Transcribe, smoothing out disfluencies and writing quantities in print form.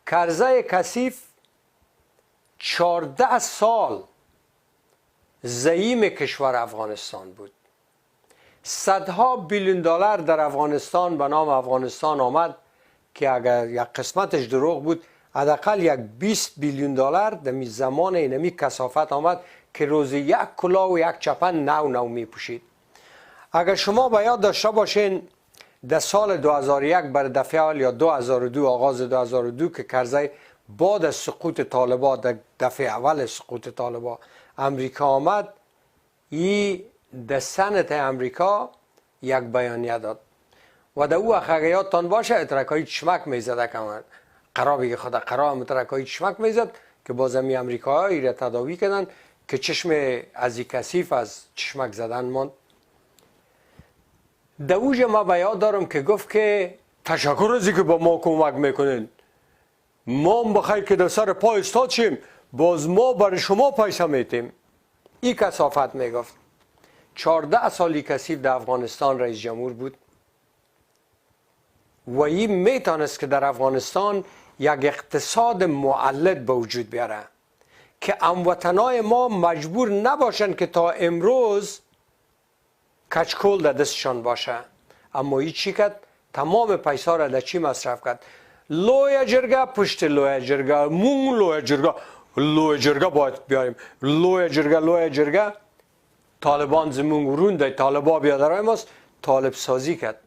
کرزی کثیف 14 سال زعیم کشور افغانستان بود. صدها بیلیون دلار در افغانستان به نام افغانستان آمد که اگر یک قسمتش دروغ بود، حداقل یک 20 بیلیون دلار در زمان اینمی کثافت آمد که روزی یک کلاه و یک چپن نو نو می پوشید. اگر شما به یاد داشته باشین، در سال 2001 بر دفعه اول یا 2002، آغاز 2002 که کرزی بعد از سقوط طالبا، در دفعه اول سقوط طالبا امریکا آمد، ای در Senate امریکا یک بیانیه داد و در او وقت اگر یادتان باشه اترکای چشمک میزد، کمان قرابی خدا قرا اترکای چشمک میزد که باز همی امریکایی را تداوی کردن که چشم از این کثیف از چشمک زدن ماند. در اوج ما به یاد دارم که گفت که تشکر از که با ما کمک میکنین، ما هم بخیر که در سر پای استاد شیم، باز ما برای شما پیسه میتیم. این کثافت میگفت. 14 سالی کثیف در افغانستان رئیس جمهور بود و این میتانست که در افغانستان یک اقتصاد مولد به وجود بیاره که هموطنای ما مجبور نباشند که تا امروز کچکول در دستشان باشه. اما این چی کرد؟ تمام پیسا را در چی مصرف کرد؟ لویه جرگه پشت لویه جرگه، مونږ لویه جرگه، لویه جرگه باید بیایم، لویه جرگه، لویه جرگه، طالبان زمونږ ورون دی، طالبا بیادرای ماست. طالب سازی کرد.